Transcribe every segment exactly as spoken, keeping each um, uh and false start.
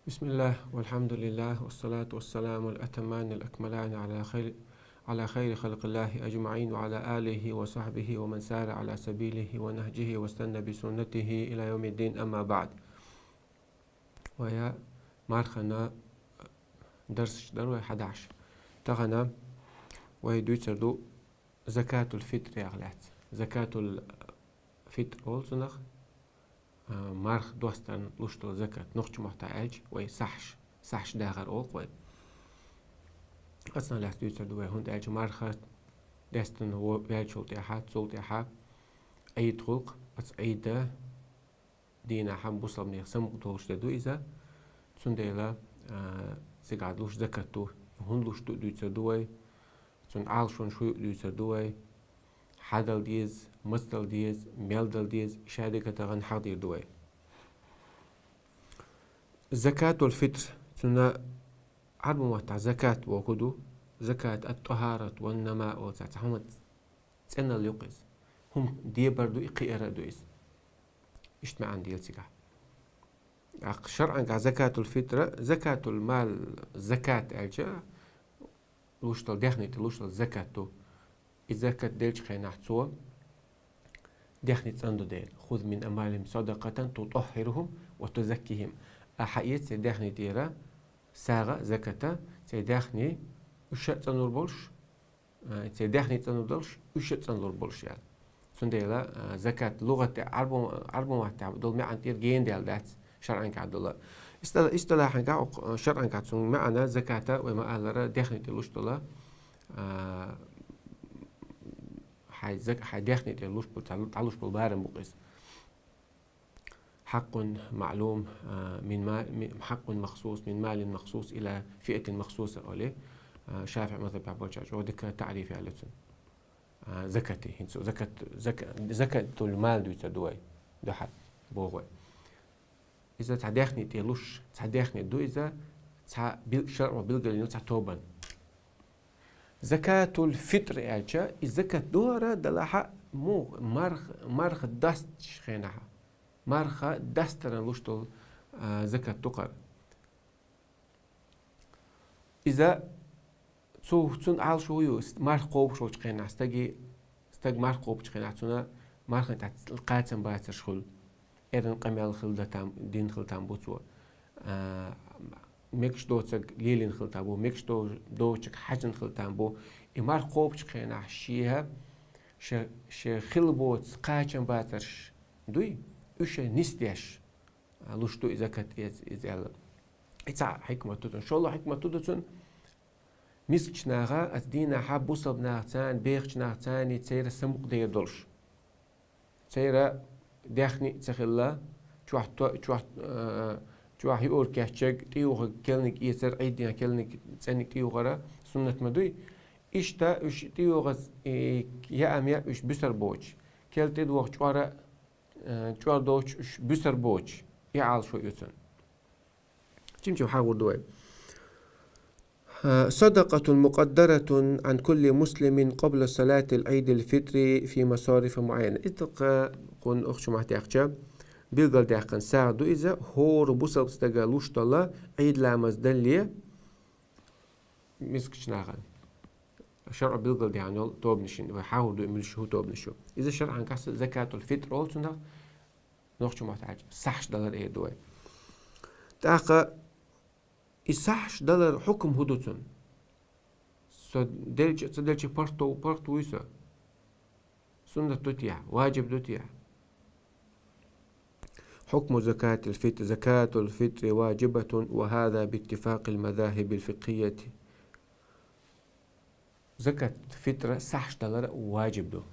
بسم الله والحمد لله والصلاة والسلام الأتمان الأكملان على خير على خير خلق الله أجمعين وعلى آله وصحبه ومن سار على سبيله ونهجه واستنى بسنته إلى يوم الدين، أما بعد. Вай мархана дарсаш дар вай хьадахьаш. Тахана вай дуьйцар ду закатул фитр яха лаьцна. Закатул фитр олу цунах, а, марха достарна луш долу закат. Нохчийн маттахь аьлча вай сахьаш, сахьаш дахар олу вай. Ацна лаьцна дуьйцар ду вай, хӀунда аьлча марха дестина во-, ваьллачул тӀаьхьа, цул тӀаьхьа Ӏийд гӀуллакх, аса Ӏийда дийнахь бусалбанех самукъа долуш де ду иза. Цундела, а, цигахь луш закат ду, хӀунда луш ду дуьйцар ду вай, цуьнан Ӏалашонаш хӀун ю дуьйцар ду вай, хьан дала деза, маца дала деза, мел дала деза, ша дика тахана хьахдийр ду вай. Закатул фитр, цуьнан Ӏарбийн маттахь закат боху ду, закат ат-тӀахарат ван-нама олу цхьа, цхьа хӀума цӀеналла ю-кх иза. ХӀума дебар ду и, кхиар а ду иза. Иштта маьӀна дела цигахь. ТӀаккха шарӀангахь закатул фитра, закатул мал, закат аьлча, луш долу, даьхни тӀе луш долу закат ду. И закат деллачу хенахь цо даьхни цӀанду дела. «Хуз мин амвалихим садакъатан тутаххирухум ва тузаккихим». Ахьа эца церан даьхни тӀера сагӀа, заката, церан даьхни уьш а цӀанлур болуш, а, церан даьхни цӀанлур долуш, уьш а цӀанлур болуш аьлла. Цундела, а, закат лугӀат тӀе Ӏарбо-, Ӏарбийн маттахь долу маьӀна тӀера гена даьлла дац шарӀангахь долу. Иста-, истилахьангахь, а, шарӀангахь цуьнан маьӀна заката вай ма-аллара даьхни тӀе луш долу, а, хьайн зак-, хьайн даьхни тӀе луш болу, дӀалуш болу барам бу-кх иза. حق معلوم، а, من ما-، من، حق مخصوص من مال مخصوص إلى فئة مخصوصة олий, а, ШафиӀи мазхабехь болчара чӀогӀа дика таӀриф яьлла цуьнан. А, закати, хӀинца закат, зака-, закатул мал дуьйцар ду вай, дуьхьал боху вай. Иза цхьа даьхни тӀе луш, цхьа даьхни ду иза, цхьа бил-, шарӀо билгалйина цхьа тобанна. Закатул фитр аьлча, и закат дора далахьа муха, марх-, марха дасташ хенахьа. Марха дастаран луш долу, а, закат ду-кх хӀара. Иза цу-, цуьнан Ӏалашо ю, марха кхобуш волчу хенахь стаге, стаг марха кхобучу хенахь цунна мархана тӀехь кхачам бацарш хуьлу. Эрна къамел хила дан там, дина хила там бу цо. А, мегаш доцург лелийна хила там бу, мегаш до-, доцург хьаьжна хила там бу. И марха кхобучу хенахь шеха, ша, ша хила боцу кхачам бацарш дуй, уьш нисдеш, а, луш ду и закат, иза, иза аьлла. И цхьа хьикмат ду цуьнан. ШолгӀа хьикмат ду цуьнан, мискачу наха, аса дийнахьа бусалба наха царна, бехачу наха царна, церан самукъа дер долуш. Церан даьхни а ца хилла, чохь то-, чохь, а, чохь юург кечъярг, тӀеюхург, келниг эцар, Ӏийд дийнахь келниг, цӀениг тӀеюхара суннат ма дуй. Иштта уьш тӀеюхаза, э, яа мел уьш буьсар боцуш, кел тӀедогӀу чкъор а, э, чкъор доцуш уьш буьсар боцуш, и Ӏалашо ю цуьнан. Чим-чим хьахор ду вай. Э, صدقة مقدرة عن كل مسلم قبل صلاة العيد الفطر في مصارف معينة. Иза тӀаккха кхунна охчу махьтехча, билгалдаьккхина сагӀа ду иза, хӀора бусалба стага луш долу Ӏийд ламаз далле, мискачу нахана. ШарӀо билгалдаьхна йолу тобанашна, вай хьахор ду, муьлш хӀун тобанаш ю. Иза шарӀангахь закатул фитр олу цунах, нохчийн маттахь аьлча, сахьаш далар эр ду вай. ТӀаккха и сахьаш далар хьукум хӀун ду цуьнан? Со делча, ца делча паргӀат, паргӀат вуй со? Суннат ду те, ваджиб ду те? حكم زكاة الفطر، زكاة الفطر واجبة، وهذا باتفاق المذاهب الفقهية. Закат фитра сахьаш далар ваджиб ду.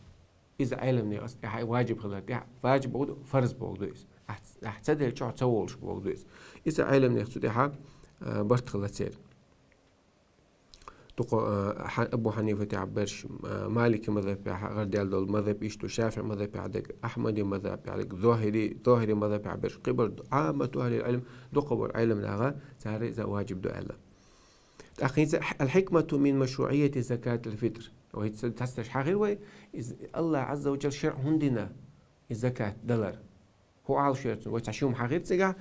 Иза Ӏеламнех, аса тӀаьхьа ваджиб хилар тӀаьхьа, ваджиб боху ду, фарз боху ду иза. Ахь, ахь ца делча, хьо ца волуш боху ду иза. Иза Ӏеламнех цу тӀаьхьа, а, барт хилла церан. Дукха, а, Хьа-, Абу Хьанифатехь берш, а, Малики мазхабехь гӀардаьлла долу мазхаб иштта, ШафиӀи мазхабехь дерг, Ахьмади мазхабехь дерг, Зохири, Зохири мазхабехь берш, кхибар Ӏаммату ахӀлил Ӏилм, дукха бара Ӏеламнаха, цара иза ваджиб ду аьлла. ТӀаккха хӀинца الحكمة من مشروعية زكاة الفطر. Вай ца-, цхьацдеш хьахир вай, иза Аллах Ӏазза ва Джалла шарӀ хӀунда дина, и закат далар. ХӀун Ӏалашо яра цуьнан, вай цхьа ши хӀума хьахир цигахь.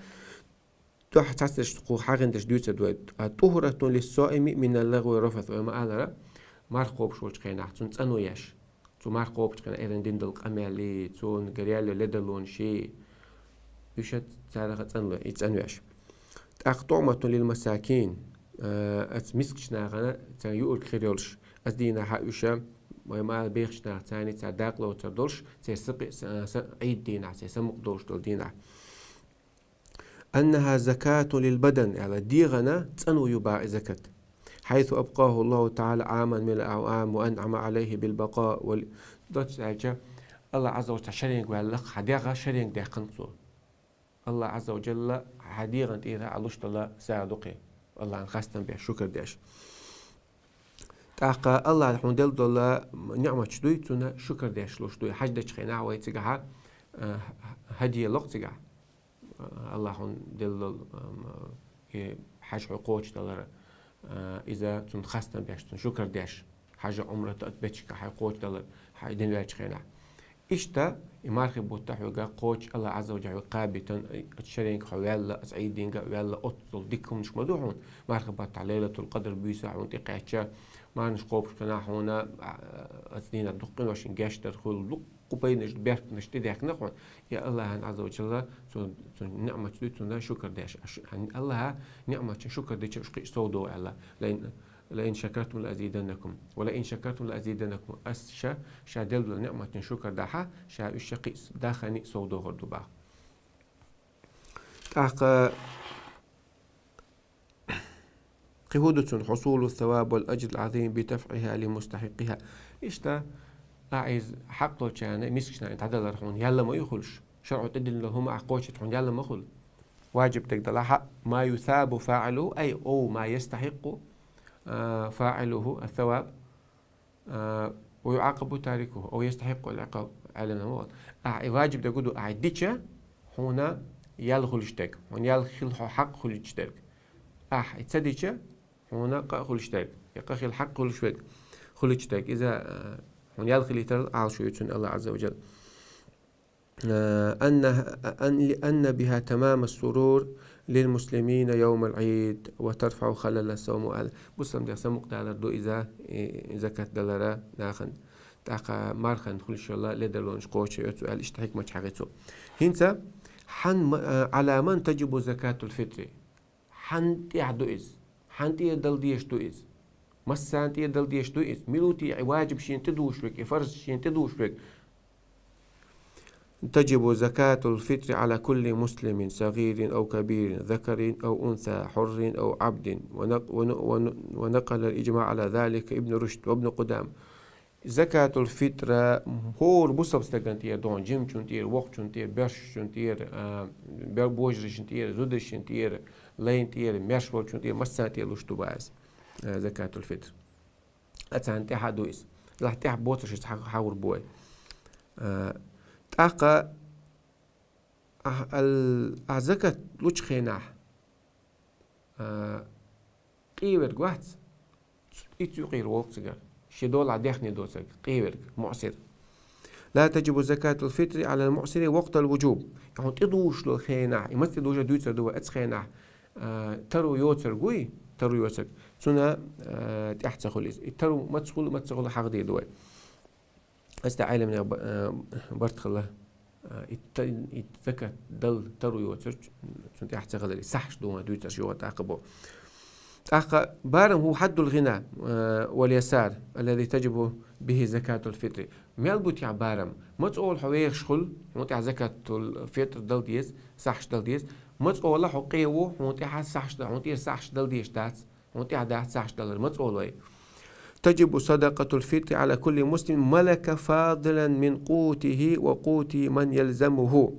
Дуьхьа цхьацца дешаш, кху хьагӀин дешаш дуьйцур ду вай. طهرة للصائم من اللغو والرفث. Вай ма аллара, марха кхобуш волчу хенахь цунна цӀано еш. Цу марха кхобучу хенахь эрна дина долу къамелаш, цунна гӀараяьлла ледарлонаш, уьш царах цӀанло, и цӀанвеш. ТӀаккха طعمة للمساكين, а, оцу мискачу нахана царна юург хир йолуш, оцу дийнахь уьш, вай ма аллара, бехачу наха царна цара дакъа лоцур долуш, церан са-, са-, Ӏийд дийнахь, церан самукъа долуш долу дийнахь. أنها زكاة للبدن, аьлла, дегӀана цӀано ю боху и закат. حيث أبقاه الله تعالى عاما من الأعوام وأنعم عليه بالبقاء وال-, доцца аьлча, АллахӀ Ӏазза ва Джалла шеренга ваьлла-кх хьан дегӀ, шеренга даьккхина цо. АллахӀ Ӏазза ва Джалла хьан дегӀана тӀера Ӏа луш долу сагӀа ду-кх и. АллахӀана хастам беш, шукар деш. ТӀаккха АллахӀа хьуна делла долу ниӀматаш дуй, цунна шукар деш луш дуй. Хьаьж дечу хенахь вай цигахь, а, хӀадия ло-кх цигахь. АллахӀа хьуна делла долу, ам, и хьаьж хьо кхочушдалар, а, иза цунна хастам беш, цунна шукар деш. Хьаьж, Ӏумрат оцу бетташкахь хьо кхочушдалар, хьо дина ваьллачу хенахь. Иштта, и мархи бутт хьоьга кхочуш АллахӀ Ӏазза ва Джалла хьоьга кхабийтина, оцу шеренга хьо ваьлла, оцу Ӏийд дийнга ваьлла, оццул дика хӀуманаш ма ду хьуна. Мархи баттахь Лайлатул-Къадр буьйса хьуна тӀекхаьчча, мархаш кхобуш хенахь хьуна, а, оцу дийнахь дуккха къиношна гечдар хуьлу, дуккха пайданаш, беркаташ тӀедаьхкина хьуна. И АллахӀана Ӏазза ва Джалла цу, цу ниӀматаш дуй, цунна шукар деш. Аш-, АллахӀа ниӀматашна шукар дича уьш кхин а сов догӀу аьлла. Лайн لئن شكرتم لأزيدنكم ولئن شكرتم لأزيدنكم. Ас ша, ша делла долу ниӀматна шукар дахь, ша уьш ша кхин а дахани а сов дохур ду боху. ТӀаккха кхин хӀун ду цунна: حصول الثواب والأجر العظيم بدفعها لمستحقها. Иштта, а, иза хьакъ долчарна, мискачарна дӀадалар хьуна ял ма ю хуьлуш. ШарӀо тӀедиллина долу хӀума ахь кхочуш хьуна ял ма хуьлу. Ваджиб дерг далахь, ما يثاب فاعله, أي أو ما يستحق, а, فاعله الثواب, а, ويعاقب تاركه أو يستحق العقاب, Ӏелам ма вац. Ахь и ваджиб дерг ду, ахь и дича, хьуна ял хуьлуш дерг, хьуна ял хила хьо хьакъ хуьлуш дерг. Ахь и ца дича, хьуна къа хуьлуш дерг, я къа хила хьакъ хуьлуш верг, хуьлуш дерг. Иза, а, хьуна ял хилийтарал Ӏалашо ю цунна АллахӀ Ӏазза ва Джалла. آه، أن، أن، لأن بها تمام السرور للمسلمين يوم العيد وترفع خلل الصوم وال-. Бусалба дегӀ самукъадалар ду иза, и, и закат далара нахана. ТӀаккха мархана хуьлуш йолу ледарлонаш кхочуш йо цо аьлла, иштта хьикматаш хьахи цо. ХӀинца хьан ма-, а, على من تجب زكاة الفطر. Хьан тӀехь ду иза? Хьан тӀера дала дезаш ду иза? Массарна тӀера дала дезаш ду иза? Мила ву те и ваджиб шена тӀедугӀуш верг, и фарз шена тӀедугӀуш верг? تجب زكاة الفطر على كل مسلم صغير أو كبير، ذكر أو أنثى، حر أو عبد، ونق-، ون-، ون-، ونقل الإجماع على ذلك ابن رشد وابن قدامة. Закатул-фитра хӀора бусалба стагана тӀера ду хьуна, жимачунна тӀера, воккхачунна тӀера, боьршачунна тӀера, а, бер-, божаршна тӀера, зударшна тӀера, лайна тӀера, маьрша волчунна тӀера, массарна тӀера луш ду боху иза, а, закатул-фитр. А царна тӀехь а ду иза. Делахь тӀехь боцурш иза хьа-, хьахор бу вай. А, тӀаккха Ахь ал-, ахь закат лучу хенахь, а, къеверг вац, ц-, и цу юкъера волу цигара. Шен долахь дехне доцург, къеверг, муъсир. لا تجب زكاة الفطر على المعسر وقت الوجوب. Хьуна тӀедугӀуш долу хенахь, и маца тӀедугӀуш дуьйцур ду вай, оцу хенахь, а, таро йоцург вуй, таро йоцург. Цунна, а, тӀехь ца хуьлу иза. И таро маца хуьлу, маца ца хуьлу хьахадийр ду вай. Аса Ӏеламнех ба-, а, барт хилла, а, и та-, и закат дала таро йоцург, цунна тӀехь ца хилар, и сахьаш ду ван дуьйцурш юха тӀаккха бо. ТӀаккха барам هو حد الغنى, а, واليسار الذي تجب به زكاة الفطر. Мел бу техь барам? Маца олу хьо вехаш хуьлу, хьуна тӀехь закатул-фитр дала деза, сахьаш дала деза. Маца олу хьо къе ву, хьуна тӀехь сахьаш да-, хьуна тӀера сахьаш дала дезаш дац. Хьуна тӀехь дац сахьаш далар, маца олу вай. تجب صدقة الفطر على كل مسلم ملك فاضلا من قوته وقوت من يلزمه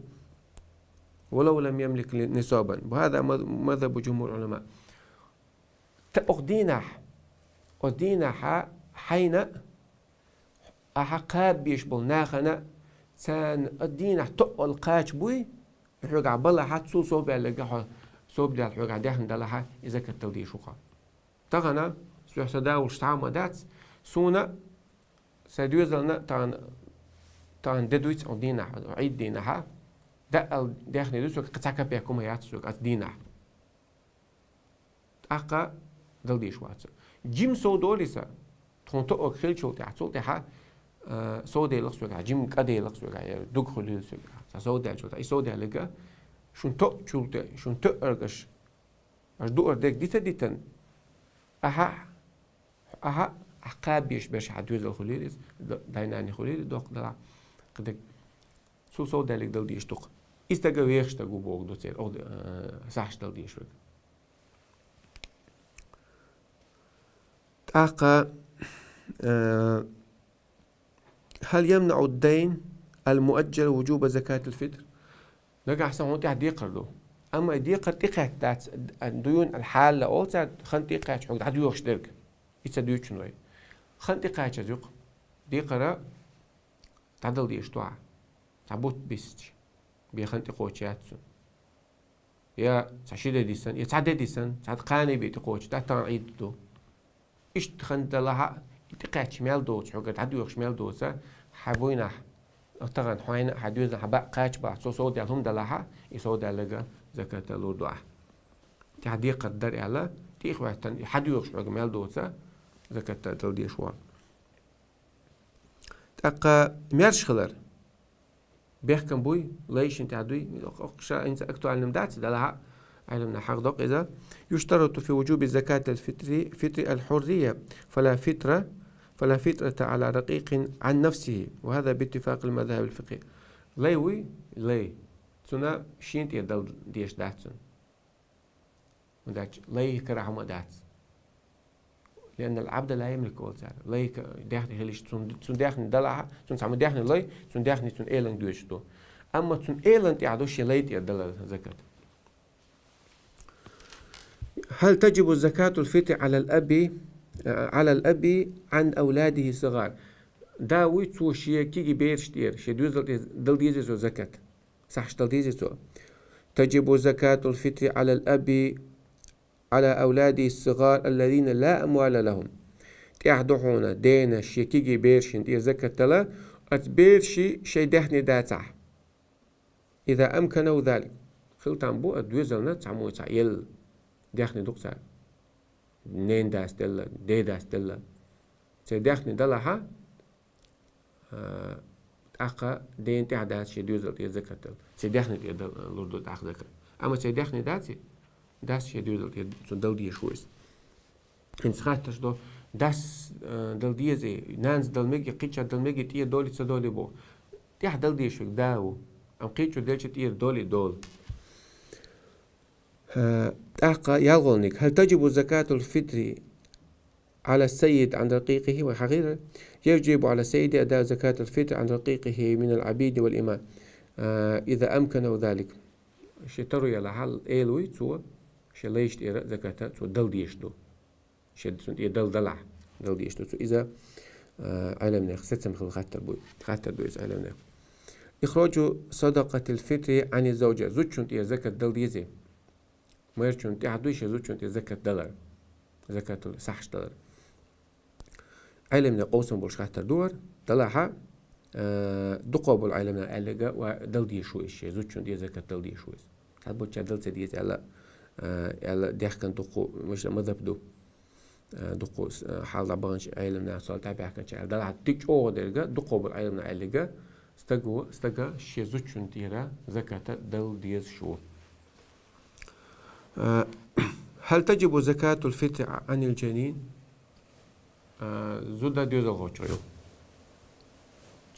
ولو لم يملك نصابا. وهذا مذ-، مذهب جمهور العلماء. Та-, оха дийнахь, оха дийнахь хьайна Ахьа кхаба безаш болу нахана, царна а дийнахь тоъал кхача буй, хьоьгахь балахьа, цул совбаьлларг хьо, совбаьлла хьоьгахь даьхна далахьа, и закат дала дезаш ву хьо. Тахана, соьх сан да волуш цхьа а ма дац, суна, сайн доьзална тахана, тахана де дуьйцу хьо дийнахь, Ӏийд дийнахьа, даъал даьхна дуьйцу, кхин цхьа капек хӀума яц соьга оцу дийнахь. тӀаккха дала дезаш вац. Жима сов долийса, тхона тоъарг хилчул тӀехьа, цул тӀехьа, а, сов делахь соьгахь, жима кӀа делахь соьгахь, е дуга хуьлийла соьгахь. Цхьа сов даьлчул тӀехьа, и сов даьлларг шун тоъчул тӀе, шун тоъаргаш, аш дуар дерг дита дитан, ахьа, ахьа, ахьа кхаба безаш берш хьа доьзал хуьлийла из, д-, дай-нана хуьлийла, доккха далахь, кхидерг. Цул сов даьлларг дала дезаш ду-кх. Из стага вехаш стаг ву бохург ду церан, оха, э, сахьаш дала дезаш верг. ТӀаккха, э, هل يمنع الدين المؤجل وجوب زكاة الفطر؟ Нагахь санна хьуна тӀехь декхар ду. Амма и декхар тӀекхаьчна дац, الديون الحالة олу цара, хан тӀекхаьчча хьоьга дӀадоьхуш дерг. И ца дуьйцучун вай. Хан тӀекхаьчча из юкъ. Декхар дӀадала дезаш ду ахьа. Цхьа бутт бисча, бен хан тӀекхочуш яц цунна. Я цхьа ши де дисна, я цхьа де дисна, цхьа кхане бен тӀекхочуш, тӀаккха тахана Ӏийд ду. Иштта хан далахь а, и тӀекхаьчча мел доцу, хьоьга дӀадоьхуш мел доцу, хьан буйнахь, тахана хьайна а, хьан доьзална а хьан баъ кхача бахь, цо сов даьлла хӀума далахь а, и сов даьлларг закат лур ду ахьа. ТӀехь декхар дара аьлла, тӀехьа хӀоьттина, и хьан доьхуш хьоьга мел доцу, закат дала дезаш ву. ТӀаккха маьрша хилар. Бехкам буй, лай шина тӀехь дуй, ша хӀинца актуальным дац, далахь а, Ӏеламнаха хьахдоккху иза. يشترط في وجوب زكاة الفطر، فطر الحرية، فلا فطر، فلا فطرة على رقيق عن نفسه، وهذا باتفاق المذاهب الفقهية. Лай вуй, лай. Цунна шена тӀера дала дезаш дац цунна. ХӀунда аьлча лай карахь хӀума дац. لأن العبد لا يملك олу цара. Лай ка-, даьхни хилча, цун, цун даьхни далахь а, цунна цхьа ма даьхни лой, цун даьхни цун элан доьшуш ду. Амма цун элан тӀехь ду шен лай тӀера дала закат. هل تجب زكاة الفطر على الأب، على الأب عن أولاده الصغار؟ Да вуй, цо шен кегий бераш тӀера, шен доьзал тӀера дала дезий цо закат? Сахьаш дала дезий цо? تجب زكاة الفطر على الأب على أولاده الصغار الذين لا أموال لهم. ТӀехь ду хьуна дена шен кегий берашна тӀера закат дала, оцу берашна шайн даьхни дацахь. إذا أمكنه ذلك. Хила там бу, а доьзална цхьаммо цхьа елла даьхни ду-кх цара. Ненан дас делла, ден дас делла. Церан даьхни далахь а, а, тӀаккха дена тӀехь дац шен доьзал тӀера закат дала. Церан даьхни тӀера дала, лур ду тӀаккха закат. Амма церан даьхни дац, дас шен доьзал тӀера цунна дала дезаш ву иза. ХӀинца хаттарш до, дас, а, дала дезий, нанас дала мегий, кхечча дала мегий, тӀера долий, ца долий боху. ТӀехь дала дезаш верг да ву. Амма кхечо делча тӀера долий, долу. Э, тӀаккха ялхолгӀаниг. هل تجب زكاة الفطر على السيد عن رقيقه وحقيره؟ يجب على السيد أداء زكاة الفطر عن رقيقه من العبيد والإماء، آه، إذا أمكنه ذلك. Шен таро ялахь а, эла вуй цо, шен лайш тӀера закат цо дала дезаш ду. Шен цунна тӀера дала далахь, дала дезаш ду цо. Иза, а, Ӏеламнех сацам хила хаттар буй. Хаттар ду иза Ӏеламнех. إخراج صدقة الفطر عن الزوجة. Зудчунна тӀера закат дала дезий? Майрачунна тӀехь дуй шен зудчунна тӀера закат далар? Закатул сахьаш далар. Ӏеламнех къовсам болуш хаттар ду хӀара. Далахь а, а, дукхах болу Ӏеламнаха аьлларг ва дала дезаш ву иза, шен зудчунна тӀера закат дала дезаш ву иза. Цхьаболчара дала ца деза аьлла, а, аьлла даьхкина дуккха, муьлхха мазхӀаб ду. А, дуккха, а, хьалха баханчу Ӏеламнаха, цул тӀаьхьа баьхкинчара далахь а, дика чӀогӀа дерг, дуккха болу Ӏеламнаха аьлларг, стаг ву, стага шен зудчунна тӀера закат дала дезаш ву. А, هل تجب زكاة الفطر عن الجنين؟ А, зуда доьзалхочух ю.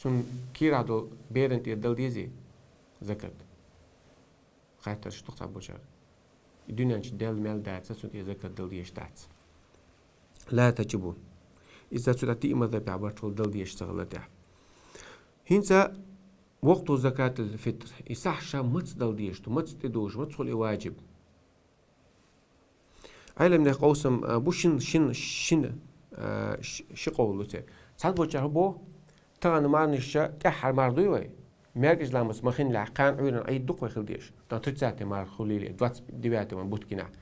Цунна кийрахь долу берана тӀера дала дезий закат? Хаттарш ду-кх цхьаболчара. И дуьнен чу даьлла мел дац, цунна тӀера закат дала дезаш дац. لا تجب. Иза цу тӀехь тиъ мазхӀабехь барт волу дала дезаш ца хилар тӀехь. ХӀинца وقت زكاة الفطر. И сахьаш маца дала дезаш ду, маца тӀедужу, маца хуьлу и ваджиб? Ӏеламнех къовсам, а, бу шин, шин, шин, а, ш-, ши къовл ду церан. Цхьаболчара хӀун боху, тахана марханаш тӀаьххьара марха дуй вай? МаьркӀажа ламаз ма хиллехь, кхана Ӏуьйранна Ӏийд ду-кх вай хила дезаш. Тахана тридцатый марха хуьлийла, двадцать девятый вайн бутт гинахь.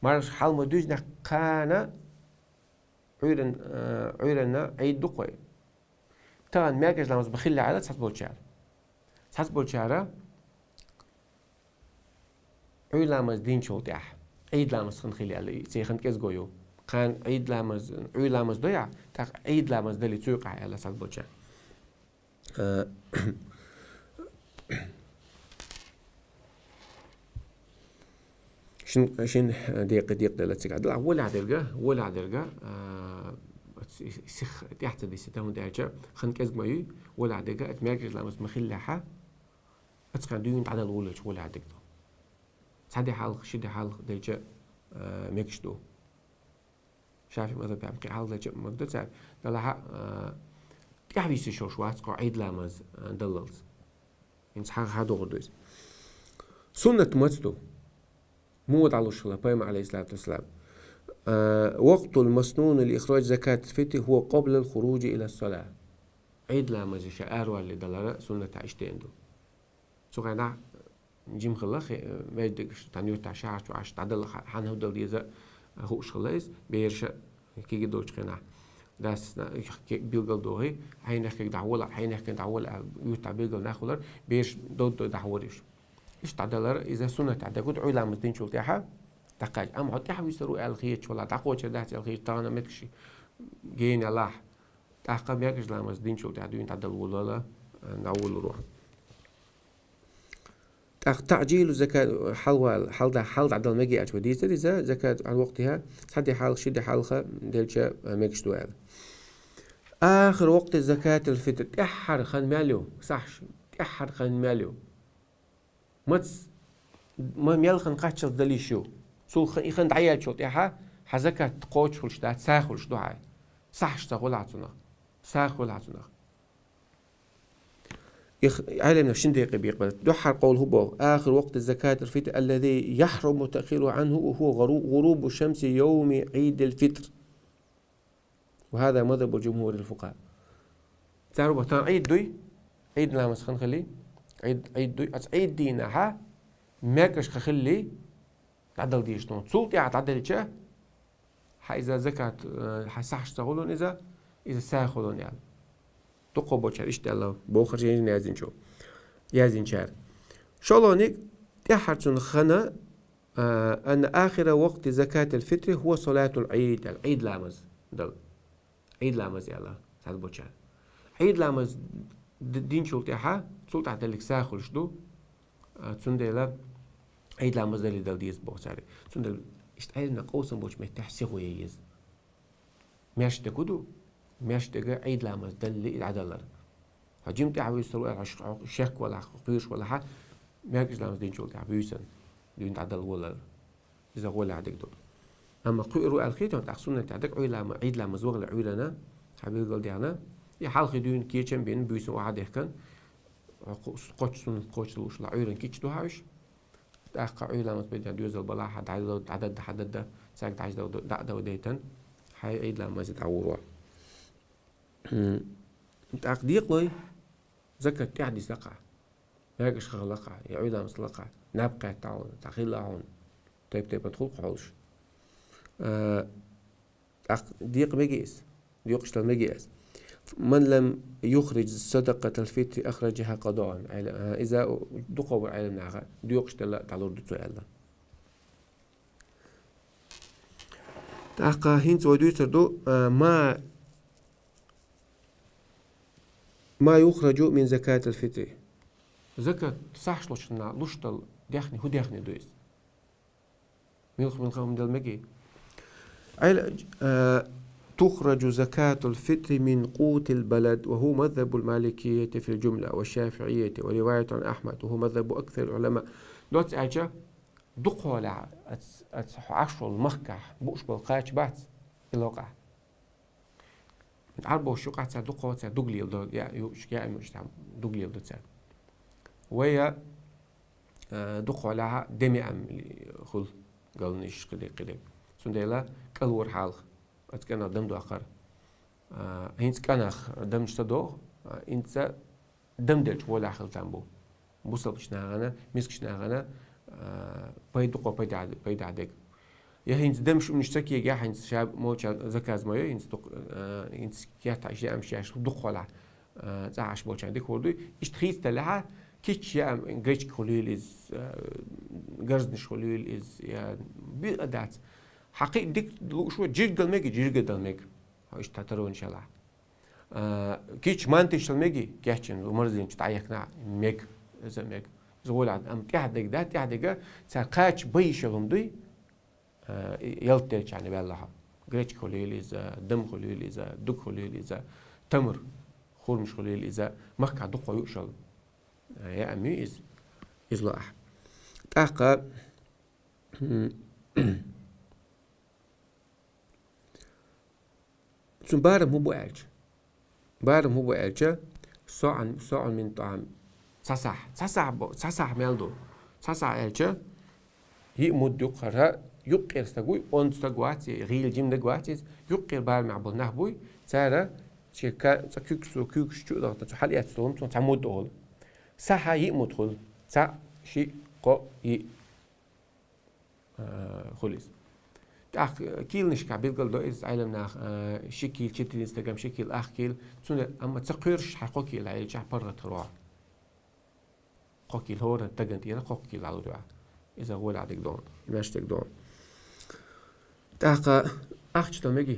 Марханаш хьалха ма дуьззинехь, кхана Ӏуьйран-, а, Ӏуьйранна Ӏийд ду-кх вай. Тахана маьркӀажа ламаз ма хиллехь аьлла цхьаболчара. Цхьаболчара Ӏуьйра ламаз динчул тӀаьхьа. Ӏийд ламаз хан хиле аьлла, цу хан кӀезиго ю. Кхана Ӏийд ламаз, Ӏуй ламаз дой ахь, тӀаккха Ӏийд ламаз дале цу юкъахь аьлла цхьаболча. Э, шин, шин декъе, декъе делла цигахь. Дала волехь дерга, волехь дерга, а, сих тӀаьхьа ца дисита, хӀунда аьлча хан кӀезиг ма юй, волехь дерга, аса маьркӀажа ламаз ма хиллехьа, аса кхана дуьйна дӀадала волавелча волехь дерг ду. Цхьа де хьалха, ши де хьалха делча, а, мегаш ду. ШафиӀи мазхӀабехь кхин хьалха делча а мегаш ду цара. Делахь а, а, тӀаьхьа вуьйса йиш йолуш вац кхо Ӏийд ламаз, а, даллалц. ХӀинца хьан-, хьан догӀур ду иза? Суннат маца ду? Муха дӀалуш хилла пайхамар, Ӏалайхиссалату вассалам? А, وقت المسنون لإخراج زكاة الفطر هو قبل الخروج إلى الصلاة. Ӏийд ламазе ша аравалале далара суннатехь иштта ду. Цу хенахь жима хилла, хе-, маьждигаш, тхан юьртахь, шахьар чу Ӏаш дӀадала, хьа-, хьан хӀун дала деза хууш хилла иза, бераша кегий долчу хенахь. Дас, ке-, билгал дохий, хьенех кег дӀахьола, хьенех кег дӀахьола аьлла, юьртахь билгал нах хилар, бераш дов-дов дӀахьора уьш. Иштта дӀадалар, иза суннатехь дагахь ду, Ӏуй ламаз динчул тӀаьхьа дӀакхача. Амма хьо тӀаьхьа вуьйсур ву аьлла хеташ валахь, дӀакхочур дац аьлла хеташ, тахана меттигаш гена ялахь, тӀаккха маьркӀажа ламаз динчул тӀаьхьа дуьйна дӀадала волавала, дӀаволалур ву. ТӀаккха таъжилу закат, хьалвала, хьалда-, хьалдӀадала мегий аьлча вай дийцира иза, закат Ӏан вакътиха, цхьа де хьалха, ши де хьалха делча, а, мегаш ду аьлла. Ахир вакъти закатил фитр, тӀаьххьара хан мел ю, сахьаш, тӀаьххьара хан мел ю. Мац-, ма-, мел хан кхаччалц дала йиш ю. Цул ха-, и хан дӀаеллачул тӀаьхьа хьан закат кхочуш хуьлуш дац, сагӀа хуьлуш ду хьан. Сахьаш ца хуьлу хьан цунах. СагӀа хуьлу хьан цунах. Их Ӏеламнах шин декъе бекъабелла. Дуьххьара къовла хӀун боху? آخر وقت زكاة الفطر الذي يحرم تأخيره عنه هو غرو-، غروب شمس يوم عيد الفطر. وهذا مذهب جمهور الفقهاء. Цара боху, тахана Ӏийд дуй? Ӏийд ламаз хан хили? Ӏийд, Ӏийд дуй? Аса Ӏийд дийнахьа маьркӀаж хан хилли, дӀадала дезаш ду. Цул тӀаьхьа дӀаделча, хьан иза закат, э, хьан сахьаш ца хуьлу иза, иза сагӀа хуьлу аьлла. Дукхахболчара иштта аьлла, боху жайна яздинчо. Яздинчара. ШолгӀаниг, тӀаьххьара цунна хана, э, أن آخر وقت زكاة الفطر هو صلاة العيد, аьлла, Ӏийд ламаз дала. Ӏийд ламаз аьлла, цхьаболчара. Ӏийд ламаз д-, динчул тӀаьхьа, цул тӀаьхьа даллиг сагӀа хуьлуш ду, а, цундела Ӏийд ламаз дале дала деза боху цара. Цундела иштта Ӏеламнах къовсам болчу меттехь сихо ян еза. Маьрша дерг хӀун ду? Маьрша дерг Ӏийд ламаз даллалц и дӀадалар. Хьо жима тӀаьхьа вуьйсур ву аьлла, хьо ш-, хьо шек валахь, кхоьруш валахь, маьркӀаж ламаз динчул тӀаьхьа вуьйсанна, дуьйна дӀадала волалур. Иза гӀолехь дерг ду. Амма кхуьур ву аьлла хетахь, тӀаккха суннатехь дерг Ӏуй лама-, Ӏийд ламаз вахале Ӏуьйранна, хьан билгал дехна, и хьалхе дуьйна кечам бина, буьйсанна охьа а дехкана, хьо кху-, кхоччуш суннат кхочуш лууш лахь, Ӏуьйранна кийча ду хьан уьш. ТӀаккха Ӏуй ламаз бен дуьйна доьзал балахь, хьан дӀадада, дӀадада, хьан дада, хьан дада, дӀа а давай дайтан, хьайн Ӏийд ламазе дӀагӀур ву. ТӀаккха декъалой, закат тӀаьхьа дисакха. МаьркӀаж хан хилла кха, я Ӏуй ламаз хилла кха, наб кхетта хьуна, цхьа хилла хьуна, тайп-тайпана хуьлу кха хьолуш. Э, тӀаккха декъа мега иза, декъаш дала мега иза. من لم يخرج صدقة الفطر أخرجها قضاء. Ӏела-, э, иза дукхахболу Ӏеламнаха декъаш дала дӀалур ду цо аьлла. ТӀаккха хӀинца вай дуьйцур ду, э, ما ما يخرج من زكاة الفطر. Закат сахьаш лучунна луш долу даьхни, хӀун даьхни ду иза? Милха, милха хӀума дала мега? Ӏела-, а, تخرج زكاة الفطر من قوت البلد، وهو مذهب المالكية في الجملة، والشافعية، ورواية عن أحمد، وهو مذهب أكثر العلماء. Доцца аьлча, дукхахьолахь, ац-, ац-, хьо Ӏаш волу махкахь бууш болу кхача бац и локъахь. Ӏарбош юкъахь цара дукхахьо цара дуг леладо, я, ю-, я, ю-, там, дуг леладо цара. Вай, э, дукхахьолахь деми ам хуьлу галнаш кхидерг, кхидерг. Цундела кӀалвар хьалха, аца кӀанах дам доккхура. Э, хӀинца кӀанах дамнаш ца доху, э, хӀинца дам делча гӀолехь хила там бу. Бусалбачу нахана, мискачу нахана, а, пай-, дукха пайда-, пайда дерг. Я хӀинца дамаш уьнаш ца кегахь, хӀинца ша молча заказ ма йо, хӀинца дукха, а, хӀинца кехат аш, яамаш еш дукха хьолахь, а, цӀахь аш болчарна дика хӀор дуй. Иштта хийцадалехьа, Кийча яа гречка хуьлийла иза, э, гарзнаш хуьлийла иза, я биъ а дац. Хьакхиъ дика лууш ва, жиргал мега, жиргадал мега. Хьо иштта таронаш ялахь. А, кийча манташал мега, кечйина, морозильник чу дӀаехкина, мега, иза мега. Иза гӀоле, амма тӀехьа дега, да, тӀехьа дега, цар кхача бай йиш йола хӀума дуй, а, ялат делча хьона ваьлла хьо. Гречка хуьлийла иза, дам хуьлийла иза, дог хуьлийла иза, тамар, хурмаш хуьлийла иза, махкахь дукха ю шал. А, я амма иза, иза ло ахь. ТӀаккха, м, цун барам хӀун бу аьлча? Барам хӀун бу аьлча, соӀун, соӀун мин тӀаӀам. Цхьа сахь, цхьа сахь бу, цхьа сахь мел ду. Цхьа сахь аьлча, йиъ муд ю-кх хӀара, юккъера стаг вуй, онда стаг вац, гӀийла жимдаг вац иза, юккъера барамехь болу нах буй, цара шен ка-, цкъа куьйгаш, цо куьйгаш чу а даха, цо хьалаэцна долу, цунах цхьа муд олу. Сахьа йиъ муд хуьлу. Цхьаъ, шиъ, кхоъ, йиъ. А, хуьлу иза. ТӀаккха кийланашкахь билгал до иза Ӏеламнаха, а, ши кийла четыре стагам, ши кийла ах кийла. Цуьнан, амма ца кхоьруш хьайн кхо кийла хьаелчахь паргӀат хир ву. Кхо кийла хӀора стагана тӀера кхо кийла хьалур ю. Иза гӀолехь дерг ду, маьрша дерг ду. ТӀаккха ахча дала мега.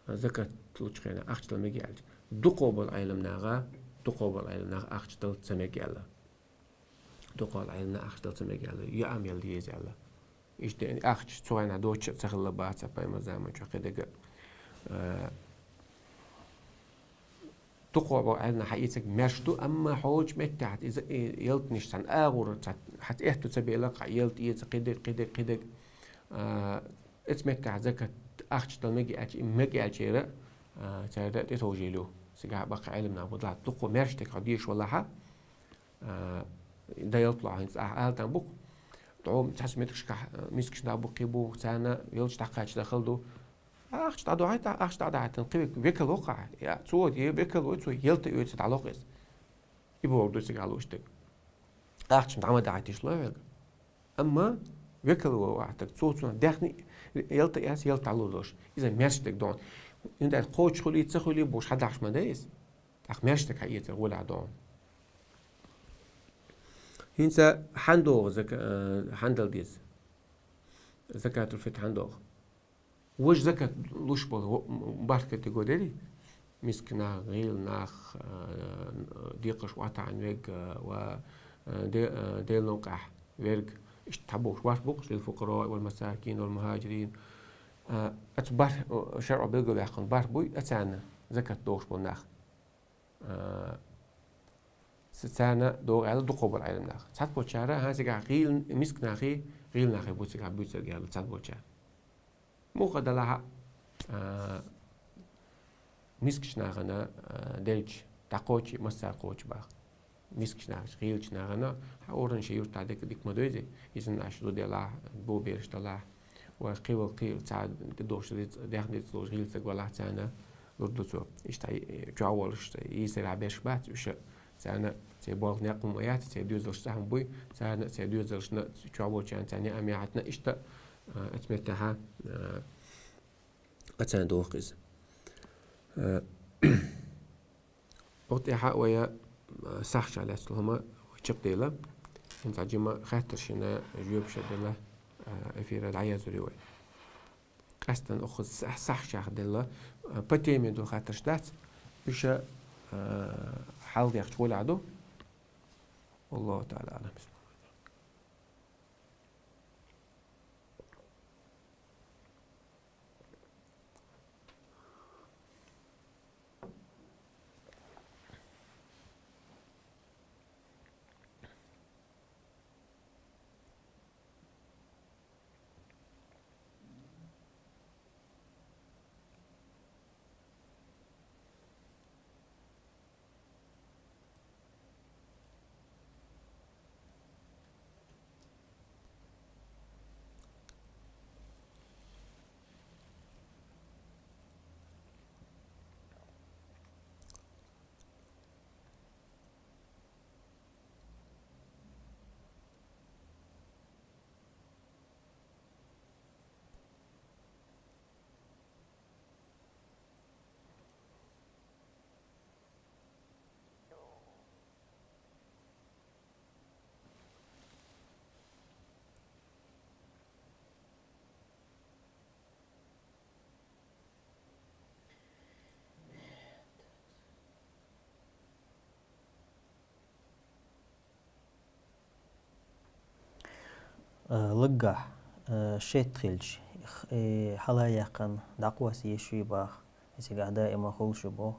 Закат лучу хенахь ахча дала мега аьлча. Дукхо болу Ӏеламнаха, дукхо болу Ӏеламнаха ахча дала ца мега аьлла. Дукхо болу Ӏеламнаха ахча дала ца мега аьлла. Яа мел деза аьлла. Иштта ахча цу хенахь доцуш а ца хилла бац, пайхамар заман чохь кхидерг. А, дукхо болу Ӏеламнаха хьаэцарг маьрша ду, амма хьочу меттехь иза, и, ялтанаш цхьана агӀор, цхьа, хьан этту ца белахь, хьан ялта эца кхидерг, кхидерг, кхидерг. А, Эцу меттехь закат ахча дала мега аьлча, и мега аьлчера, а, цара тӀетовжийла ю. Цигахь баккхий Ӏеламнах бу, дукха маьрша дерг хьо дезаш валахь, а, дан ялта ло хьо, хӀинца ахь ала там бу-кх. ДӀо цхьацца меттигашкахь, а, мискаш дӀа бу, кхин бу, царна йолчу дӀакхача дахал ду. Ахча дӀадохьийта, ахча дӀадахьийтина, кхин век-, векал воккхахь. Я, цо, я векал вой, цо ялта оьцу дӀалокх иза. И бохург ду цигахь лууш дерг. Ахча дӀа ма дахьийтийша ло верг. Амма векал ву вахтаг, цо цунах даьхни ялта эца, ялта лур долуш. Иза маьрша дерг ду хьуна. ХӀунда аьлча кхочуш хуьлий, ца хуьлий бохуш хьадахьаш ма дай иза. ТӀаккха маьрша дерг хьаэцар гӀолехь ду хьуна. ХӀинца хьан догӀу зака-, э, хьан дала деза? Закатул фитр хьан догӀу? Важа закат луш болу во-, бархӀ категори дерий? Мисканах, гӀийла нах, а, декхарш охьатаӀийна верг, а, ва, а, де-, а, Делан новкъахь верг, иштта цхьаболуш бархӀ бу-кх, лил-фукъараи вал-масакин вал-мухӀажирин. А, оцу бархӀ, а, шарӀо билгалваьккхина бархӀ буй, а, царна закат дохуш болу нах. А, ца-, царна догӀу аьлла дукхо болу Ӏеламнах. Цхьаболчара, хӀан, цигахь гӀийла, мисканахий, гӀийла нахий бу цигахь буьйцург аьлла цхьаболчара. Муха делахь а, а, мискачу нахана, а, делча, дӀакхочий, массара кхочу боху. Мискачу нахана, гӀийлачу нахана, хьан, ураман шен юьртахь дика, дика ма ду иза, иза нах шу ду делахь, бо бераш делахь, вай кхин вал кхин цхьа дохуш риц-, даьхни риц луш гӀийла стаг валахь, царна лур ду цо. Иштта, э, чохь волуш, йийсарехь берш бац уьш, царна церан болх некъ хӀума яц, церан доьзалш цхьа хӀума буй, царна церан доьзалшна, чохь волчарна царна яа мехьатна, иштта, а, оцу меттехь, а, а царна доху иза. А, Оцу тӀехь а вай, а, сахьташна лаьцна хӀума вай чекхдели. ХӀинца жима хаттаршна жоьпаш а дала, а, эфира дӀаязйо вай. Къаьсттина оха са-, сахьташна дала, а, по теме долу хаттарш дац, уьш, а, хьалха дехча гӀолехь ду. Валлаху таӀала аӀлам. Лаггахь шетта хилча, хьалаяьккхина дӀакхосса езаш юй бах, изигахь даима хуьлуш ю бох,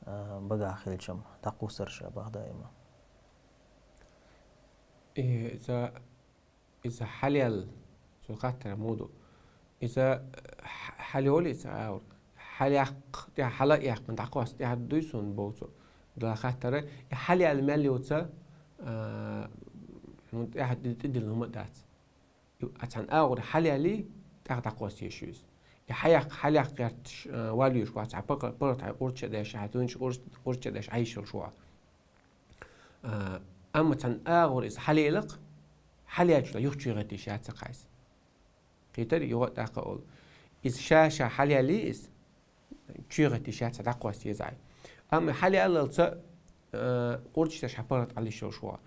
багахь хилчам дӀакхуссар ша бах даима. Иза, иза хьалъял, цо хаттар муду. Иза хьалъял иза агӀор. Хьалъяккха, тӀехьа хьала а яьккхина, дӀакхосса тӀехьа дуй суна боху цо. Дала хаттара, и хьалъял мел йоца, хьуна тӀехьа тӀедиллина хӀума дац. Цхьана агӀор хьалъяли, тӀаккха дӀакхосса езаш ю иза. И хьаяккха, хьалъяккха гӀерташ валуьйш вац, хьан пакъа, пакъа хьан къурча деш, хьан тунча къурча деш Ӏайшалш вац. Амма цхьана агӀор иза хьалъелакх, хьалъячула юха чуйгӀатиш яц хьайса. Кхетар юха тӀаккха олу. Иза ша-ша хьалъяли иза, чуйгӀатиш яц, дӀакхосса еза Ӏай. Амма хьалъяллалца къурча деш хьан пакъа Ӏалиш йолуш вац.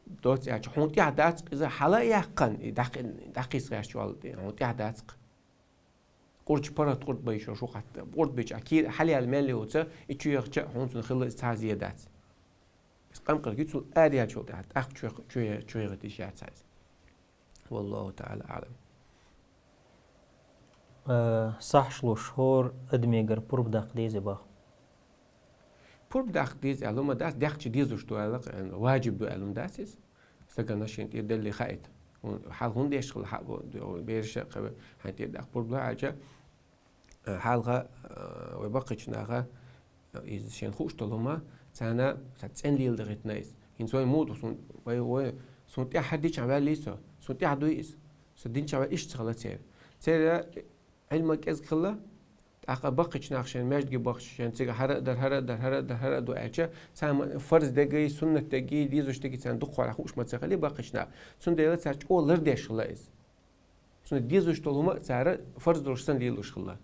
Доцца аьлча, хьуна тӀехь дац иза хьала а яьккхина, и дӀакхи-, дӀакхийса гӀерташ валла, хьуна тӀехь дац-кх. Къурча паргӀат къурд байшо шу хатта. Къурд бича, кийра хьалъяла мел йоца, и чу яхча, хьуна цунна хилла иза цхьа а зе дац. Иза къамкъарг ю цул араячул тӀаьхьа, тӀаккха чу, чу, чу яхати ша цхьа иза. Валлаху та'ала а'лам. Сахьаш луш, хӀора адамегара пурба даккха деза бах. Пурба даккха деза аьлла ма дац, дехча дезаш ду аьлла, важиб ду аьлла ма дац иза. Стагана шен тӀера делли хаийта. Хьал хӀун деш хила хьа бо, бераша кхаве, хьайн тӀера даккха пурба ло аьлча, хьалха, вай баккхича наха, иза шен хууш долу хӀума, царна ца цӀен лела дагӀитна иза. ХӀинца вай муду, сун, вай, вай, сун тӀехь хьадича ваьлли со, сун тӀехь дуй иза. Со динча ваьл иштта хала церан. Церан Ӏилма кӀезиг хилла, тӀаккха баккхича наха шен маьждиге бахча, шен цига хӀара а дар, хӀара а дар, хӀара а дар, хӀара а ду аьлча, царна фарз дегай, суннат дегай, дезаш дегай царна дукха хьуш ма ца хили баккхича наха. Цундела цара чӀогӀа лардеш хилла иза. Цунна дезаш долу хӀума а цара фарз долуш санна лелуш хилла.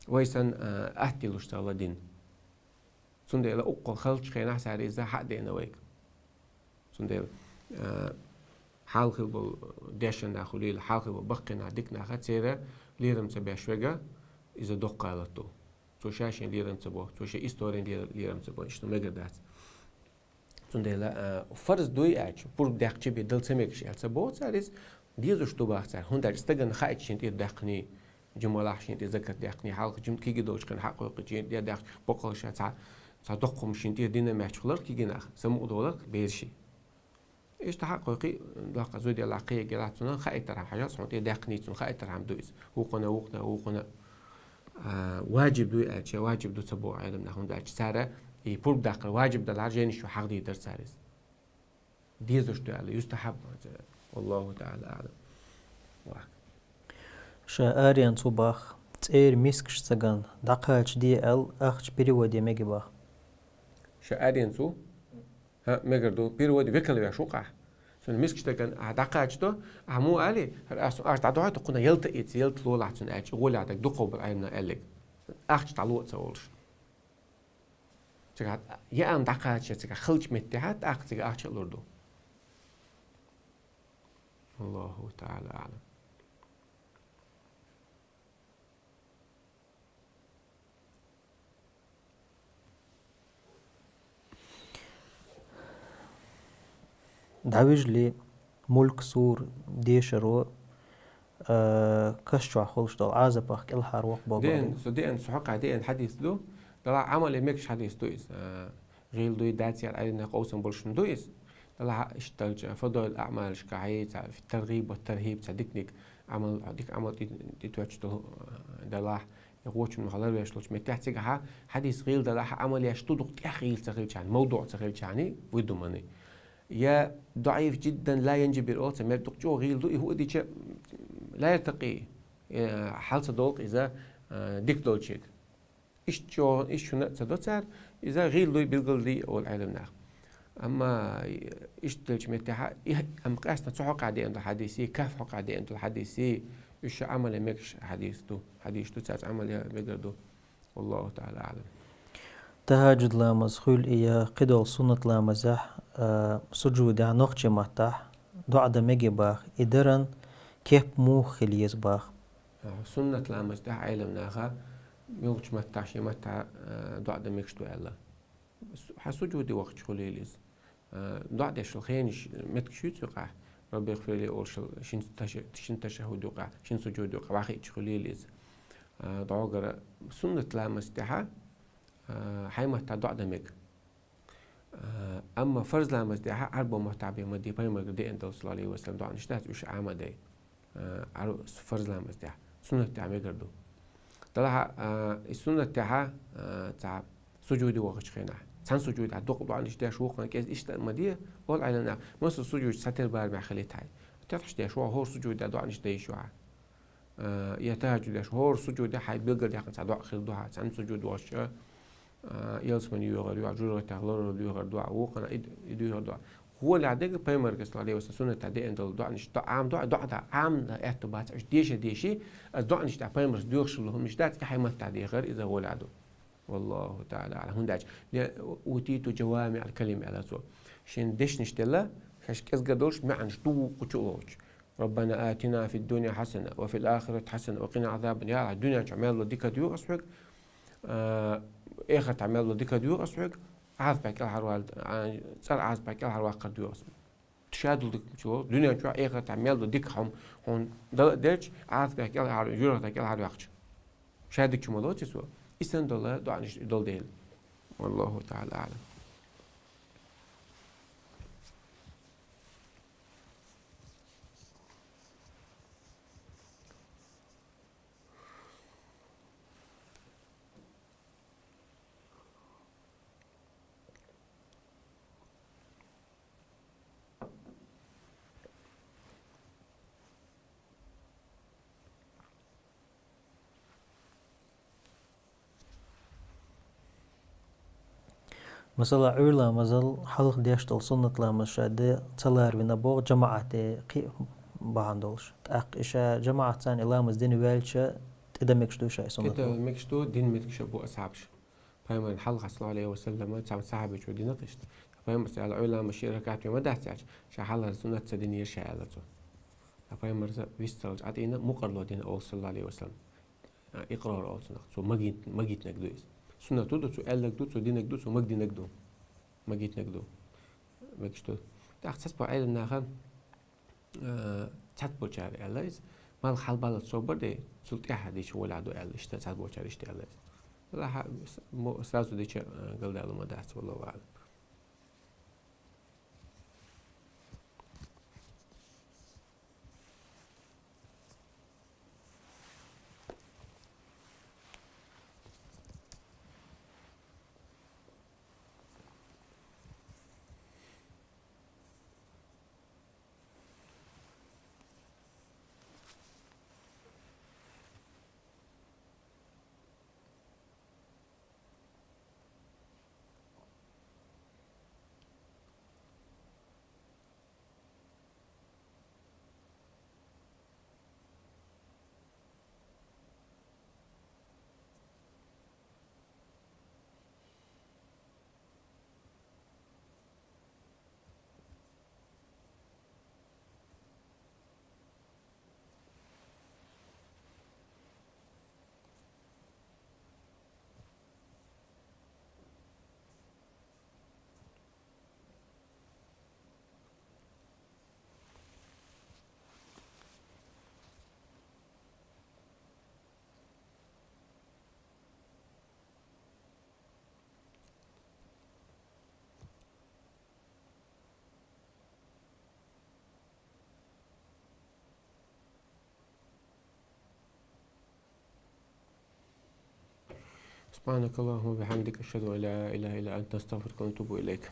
Вай санна, а, атта луш ца хилла дин. Цундела уккхал халчу хенахь цара иза хьа а деана вайга. Цундела, а, хьалхил болу дешан нах хуьлийла, хьалхил болу баккхий нах, дика наха церан лерам ца беш вега, иза доккха гӀалат ду. Цо ша шен лерам ца бо, цо шен историн лер-, лерам ца бо, иштта мегар дац. Цундела, а, фарз дуй аьлча, пурба дехча бе дала ца мегаш аьлла ца боху цара иза, дезаш ду бах цара. ХӀунда аьлча стагана хаийта шен тӀера даьккхиний, жималахь шен тӀе закат даьккхиний, хьалха жим киги долчу хенахь хьакъ хьокхучу шен тӀе даьккхи боккъалша цхьа, цхьа доккхум шен тӀера дина меттахь хиларх кигинах, самукъа доларх бераши. Иштта хьакъ хьокхи, доккха зуделахь, кхегелахь цунах хаийтархьама хьажал, хьуна тӀе даьккхиний цунна хаийтархьама ду иза. Вукхана, вукхана, вукхана. А, важиб дуй аьлча, важиб ду ца боху Ӏелам нах, хӀунда аьлча цара и пурба даккхар важиб далахь, женаш чу хьахдийр дара цара иза. Дезаш ду аьлла, юстахьаб, валлаху та'ала а'лам. Вах. Ша аренца ву бах, цӀера мискаш цаган дӀакхача де аьлла, ахча переводе меги бах. Ша аренца ву? ХӀа, мегар ду, переводе векал веш ву къахь. Цунна мискаш даган а дӀакхача до, а му али, хӀара ас, ас дӀадохьа ту кхуна ялта иц, ялта лолахь цунна аьлча, гӀолехь даг дукхо бал Ӏелам нах аьллиг. Ахча дӀало а ца волуш. Цигахь яан дӀакхача, цигахь халча меттехьа, тӀаккха цига ахча а лур ду. Аллаху та'ала а'лам. ДӀавижли, мульк, сур, дешаро, а, каш чохь хуьлуш долу Ӏазапах кӀелхьара воккха богу. Деан, со деан, со хьокъехь деан хьадис ду. Дала Ӏамале мегаш хьадис ду иза. А, гӀийла дуй, дац яра Ӏелам нах къовсам болуш ма ду иза. Дала иштта долчу фадойл аъмалашкахь, цхьа таргӀиб ва тархӀиб, цхьа диканиг Ӏамал, дика Ӏамал тӀе, тӀе тоьттуш долу, а, далахь, я гӀочун махалар веш долчу меттехь цигахьа, хьадис гӀийла далахь, Ӏамал еш ду дукха тӀех гӀийла ца хилчарна, мавдуъ ца хилчарна, вуй думани. Я даӀиф жиддан ла янжабир олу ца мер дукха чӀогӀа гӀийла ду, и хӀу а дича, ла яртакъи, э, хьал ца долу иза, э, дика долчуьнга. Иштта чӀогӀа, иштта шуна а ца до цара, иза гӀийла дуй, билгал дий олу Ӏелам нах. Амма иштта делчу меттехьа, и, амма къаьстина цу хьокъехь деана долу хьадис, каф хьокъехь деана долу хьадис, уьш ша Ӏамале мегаш хьадис ду, хьадис ду, цаьрца Ӏамал ян мегар ду. Валлаху та'ала а'лам. ТахӀаджуд ламаз хуьлу и я кхидолу суннат ламазехь, а, сужудехь нохчийн маттахь доӀа дан меги бах, и даран кеп муха хила еза бах. Суннат ламаз тӀехь Ӏелам наха муьлхачу маттахь, шен маттахь, а, доӀа дан мегаш ду аьлла. Су-, хьан сужуде вахча хуьлийла иза. А, доӀа деш хенаш меттигаш ю цу юкъахь. «Рабби гфирли» олуш, шин таша-, шин ташаххуд юкъа, шин сужуд юкъа вахиъча хуьлийла иза. А, дӀогара суннат ламаз тӀехьа, а, хьайн маттахь доӀа дан мега. А, амма фарз ламаз тӀехьа Ӏарбо маттахь бен ма де, пайхамаргара деана долу, саллаллаху алейхи ва саллям, доӀанаш дац, уьш Ӏама дай. А, Ӏар-, фарз ламаз тӀехьа. Суннат тӀехьа мегар ду. Делахь, а, и суннат тӀехьа, а, цхьа сужуде вахачу хенахь. Цхьана сужудехь дукха доӀанаш деш, вукхана кӀезиг иштта ма де, олу Ӏеламнаха, масал сужуд схьатера барамехь хилийта хьайн. Теташ деш ву хьо, хӀора сужудехь доӀанаш дайш ву хьо. А, я тахӀажжуд деш, хӀора сужудехь хьайн билгалдаьккхина цхьа доӀа хир ду хьан, цхьана сужуд вахча, а, ялсамани йоьхур ю, жуьжгӀатех ларар йоьхур ду, вукхана и, и доьхур ду. Гьолехь дерг пайхамарга, саллаллаху алейхи ва саллям, суннат тӀехь деана долу доӀанаш, доӀа Ӏама доӀа, доӀа да, Ӏама да аьтту бац, аша деша деши, аса доӀанаш тӀехь пайхамарца доьхуш долу хӀуманаш дац, и хьайн маттахь дехар иза гьолехь ду. Валлаху таӀала аӀлам. ХӀунда аьлча, «Утиту жавамиӀал калим», аьлла цо. Шен дешнаш делла, шаьш кӀезга долуш, маьӀнаш дуккха чу а лоцуш. «Раббана атина фид дунья хьасана, ва фил ахирати хьасана, ва къина Ӏазабан». Я Аллахь, дуьнен чохь мел долу дика доьху ас хьоьга, а, эхартахь мел долу дика доьху ас хьоьга, Ӏазапехь кӀелхьарвал-, а, цӀера Ӏазапехь кӀелхьарваккхар доьху ас. Ша долу дика чу лоцу, дуьнен чохь, эхартахь мел долу дика хьо-, хьуна дала-, делча, Ӏазапехь кӀелхьар-, жуьжгӀатехь кӀелхьарваьккхича. Ша дика чу ма лоцу иза цо. И санна долу доӀанаш долу дела. Валлаху таӀала аӀлам. Масала, Ӏуьйра ламазал хьалха деш долу суннат ламаз ша де ца ларвина боху, жамаӀате кхин а бахьана долуш. ТӀаккха и ша жамаӀатца и ламаз дина ваьлча, тӀедан мегаш ду ша и суннат ламаз? ТӀедан мегаш ду, дина мегаш бу асхьабаш. Пайхамарна хьалха, саллаллаху алейхи ва саллам, цхьана сахьабичо дина кхишта. Пайхамарца аьлла, Ӏуьйра ламаз ши ракаӀат вен ма дац аьлча, ша хьалхара суннатца динера ша аьлла цо. Ткъа пайхамарца вист ца луш, Ӏа тӀина мукъарло дина олу, саллаллаху алейхи ва саллам. А, икърор олу цунах. Цо магийт-, магийтинарг ду иза. Суннат ду, цо аьлларг ду, цо динарг ду, цо магадинарг ду. Магийтинарг ду. Мегаш ду. ТӀаккха цхьацца боху Ӏеламнаха, а, цхьацца болчара аьлла иза, малх хьалабаллалц собар де, цул тӀаьхьа дича гӀолехь ду аьлла, иштта цхьацца болчара иштта аьлла иза. Аллахьа с-, мо-, сразу дича, а, галдалу ма дац, валлаху аӀлам. سبحانك اللهم وبحمدك، أشهد أن لا إله إلا أنت، نستغفرك ونتوب إليك.